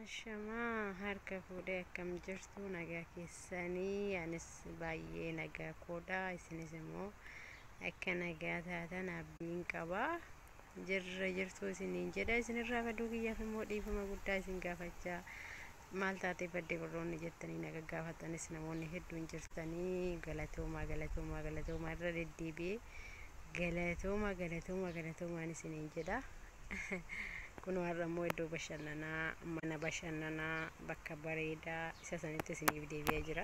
Ashamaa harka fuudhee akkam jirtu? Nagaa keessanii? Anis baay'ee nagaa koodha. Isinis immoo akka nagaa taatan abdiin qaba. Jirra jirtuu isiniin jedha. Isinirraa baduu kiyyaaf immoo dhiifama guddaa isin gaafachaa, maal taatee badde warroonni jettanii na gaggaafatanis namoonni hedduun jirtanii, galatoomaa, galatoomaa, galatoomaa. Irra deddeebi'ee galatoomaa, galatoomaa, galatoomaan isiniin jedha. Kun har'a immoo iddoo bashannanaa, mana bashannanaa bakka bareedaa isa sanitti isiniif deebi'ee jira.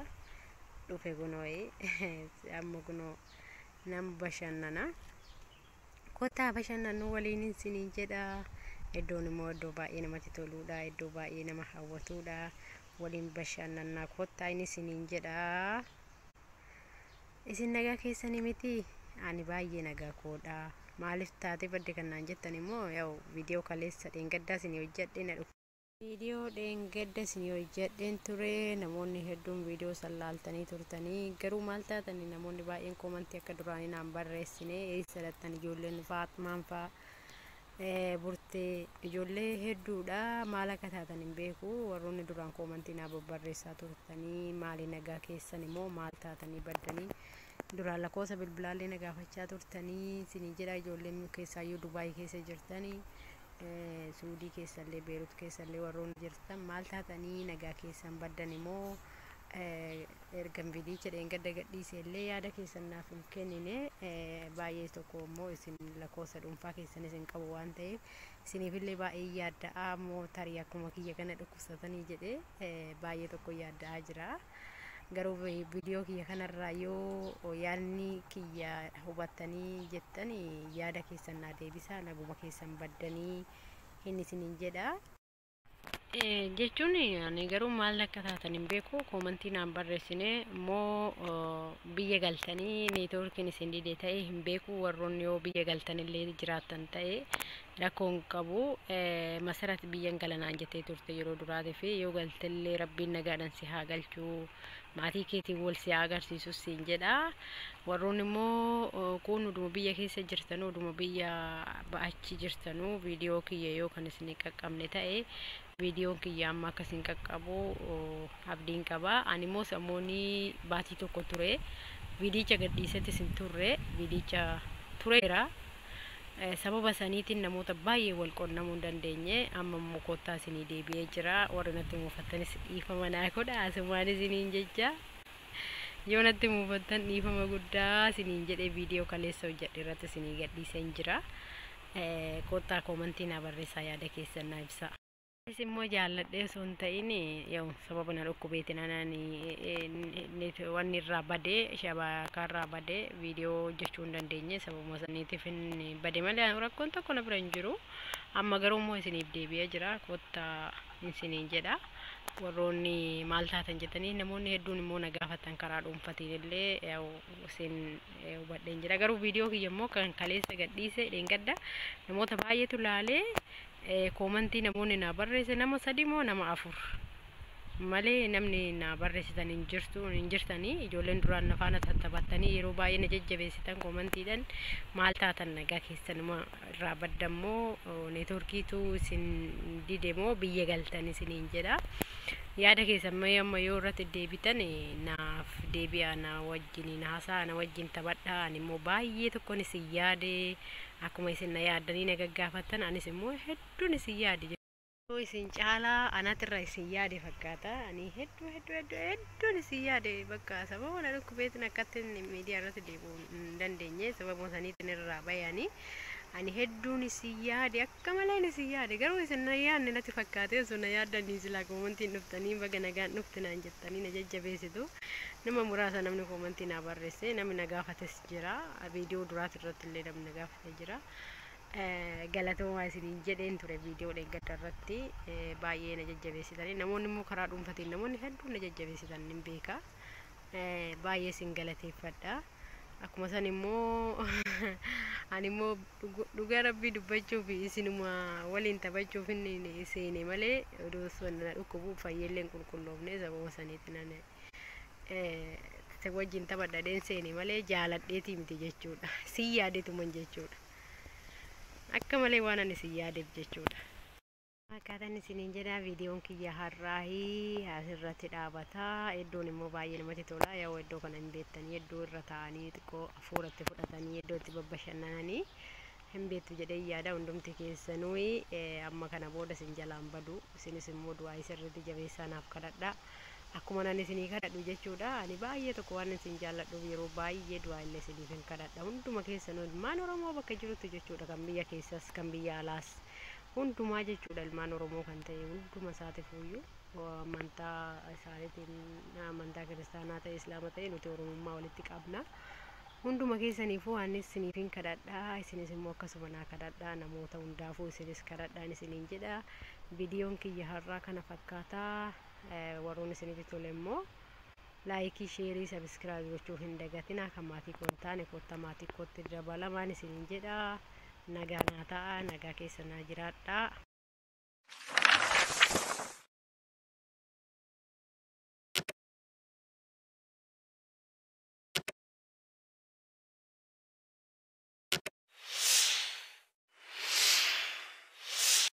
Dhufe kunoo amma kunoo nama bashannanaa. Kottaa bashannanuu waliin isiniin jedha. Iddoon immoo iddoo baay'ee namatti toluudha. Iddoo baay'ee nama hawwatuudha. Waliin bashannanaa kottaa inni isiniin jedha. Isin nagaa keessanii miti? Ani baay'ee nagaa koodha. Maaliif taatee badde kan naan jettan immoo, yaa'u viidiyoo kaleessa dheengaddaa isinii hojjedhe na dhufu. Viidiyoo dheengadda isinii hojjedheen ture. Namoonni hedduun viidiyoo san laaltanii turtanii, garuu maal taatanii namoonni baay'een koomantii akka duraanii naan barreessine. Eessa dhattan ijoolleen Faatmaan faa, burtee, ijoollee hedduudha, maal akka taatan hin beeku. Warroonni duraan koomantii naa babbarreessaa turtanii, maali, nagaa keessan immoo maal taatanii baddanii? Duraan lakkoofsa bilbilaallee na gaafachaa turtanii isinii jedha. Ijoolleen keessaayyuu Dubaayii keessa jirtanii, Suudii keessallee, Beerut keessallee warroonni jirtan, maal taatanii, nagaa keessan baddan immoo? Ergan viidiyicha dheengadda gadhiise illee yaada keessan naaf hin kennine. Baay'ee tokko immoo isin lakkoofsa dhuunfaa keessan isin qabu waan ta'eef isiniifillee baay'ee yaadda'aa immoo tarii akkuma kiyya kana dhukkubsatanii jedhee baay'ee tokko yaadda'aa jira. Garuu viidiyoo kiyya kanarraa yoo yaadni kiyya hubattanii jettan yaada keessan naa deebisaa, naguma keessan baddanii hin isiniin jedha. Jechuun ani garuu maal akka taatan hin beeku. Koomantii naan barreessine immoo biyya galtanii neetwoorkiin isin dide ta'e hin beeku. Warroonni yoo biyya galtanillee jiraattan ta'e rakkoo hin qabu. Masarat biyyan galanaan jettee turte yeroo duraatii fi yoo galtellee Rabbiin nagaadhaan si haa galchuu, maatii keetiin wal si haa agarsiisu siin jedha. Warroonni immoo kun oduma biyya keessa jirtanuu, oduma biyya ba'achi jirtanuu, viidiyoo kiyya yoo kan isin qaqqabne ta'e, viidiyoon kiyya amma akka isin qaqqabu abdiin qaba. Ani immoo sammuunii baatii tokko ture viidiyicha gadhiisettis hin turre, viidiyicha tureera. Sababa saniitiin namoota baay'ee wal qunnamuu hin dandeenye. Amma immoo kottaa isinii deebi'ee jira. Warri natti muufattanis dhiifama naa godha asumaan isiniin jecha. Yoo natti muufattan dhiifama guddaa isiniin jedhee viidiyoo kaleessa hojjedhe irratti isinii gadhiiseen jira. Kottaa koomantii naa barreessaa, yaada keessan naa ibsaa. Anis immoo jaalladhee osoo hin ta'in yoo sababa na dhukkubeetiin anaan wanni irraa badee, shabakaa irraa badee, viidiyoo hojjechuu hin dandeenye. Sababuma saniitiif hin bade malee rakkoon tokko na bira hin jiru. Amma garuu immoo isiniif deebi'ee jira, kottaa isiniin jedha. Warroonni maal taatan jettanii namoonni hedduun immoo na gaafatan karaa dhuunfatiin illee isin hubadheen jira. Garuu viidiyoo kiyya immoo kan kaleessa gadhiise dheengadda namoota baay'eetu laalee, koomantii namoonni naa barreesse nama sadi moo nama afur malee namni naa barreessitan hin jirtu, hin jirtanii. Ijoolleen duraan na faana tattaphattanii yeroo baay'ee na jajjabeessitan koomantiidhaan, maal taatan, nagaa keessanuma irraa baddammoo, neetworkiitu isin dide moo biyya galtan isiniin jedha. Yaada keessan mee amma yoo irratti deebitan naaf deebi'a, na wajjin haasaa, na wajjin taphadhaa. Ani immoo baay'ee tokkoon isin yaade. Akkuma isin na yaaddanii na gaggaafattan, anis immoo hedduun isin yaade. Isin caalaa anatirra isin yaade fakkaata. Ani hedduu hedduu hedduu hedduun isin yaade. Bakka sababa na dhukkubeetiin akkatti miidiyaa irratti deebi'uu hin dandeenye, sababa saniitiin irraa bayanii. Ani hedduun isin yaade, akka maleen isin yaade. Garuu isin na yaadne natti fakkaate. Osoo na yaaddanii silaa koomantiin dhuftanii baga nagaan dhufte naan jettanii na jajjabeessitu. Nama muraasa namni koomantii naa barreesse, namni na gaafates jira. Viidiyoo duraati irratti illee namni na gaafate jira. Galatoomaa isiniin jedheen ture viidiyoo dheengadda irratti. Baay'ee na jajjabeessitanii. Namoonni immoo karaa dhuunfatiin namoonni hedduun na jajjabeessitan hin beeka. Baay'ee isin galateeffadha. Akkuma san immoo ani immoo dhugaa Rabbii dubbachuuf isinuma waliin taphachuuf inni seene malee odoo na dhukkubu fayyeellee hin qulqulloofne, sababa saniitiin ani wajjin taphadhadheen seene malee jaaladheetii miti jechuudha. Sin yaadetuman jechuudha. Akka malee waan ani sin yaadeef jechuudha. Akkaataan isiniin jedha, viidiyoon kiyya har'aahii asirratti dhaabata. Iddoon immoo baay'ee namatti tola. Yoo iddoo kana hin beektanii, iddoo irra taa'anii xiqqoo hafuuratti fudhatanii, iddoo itti babbashannananii hin beektu jedhee yaada hundumti keessanuu. Amma kana booda isin jalaan badu. Isinis immoo du'aa sirriitti jabeessaa naaf kadhadha. Akkuma nan isinii kadhadhu jechuudha. Ani baay'ee tokko waan isin jaalladhuuf yeroo baay'ee du'aa illee isiniif hin kadhadha. Hunduma keessanuu, ilmaan Oromoo bakka jirutti jechuudha. Kan biyya keessas, kan biyya alaas, hundumaa jechuudha. Ilmaan Oromoo kan ta'e hunduma isaatiif iyyuu, amantaa isaaniitiin amantaa kiristaanaa ta'e, islaama ta'e, nuti Oromummaa walitti qabna. Hunduma keessaniifuu anis isiniif hin kadhadha. Isinis immoo akkasuma naa kadhadha. Namoota hundaafuu isinis kadhadhaan isiniin jedha. Viidiyoon kiyya har'aa kana fakkaataa. Warroon isinitti tole immoo like, share, subscribe gochuu hin dagatinaa. Kan maatii koo hin taane kotta maatii kootti dabalamaan isiniin jedha. Nagaa naa ta'a, nagaa keessa naa jiraadha.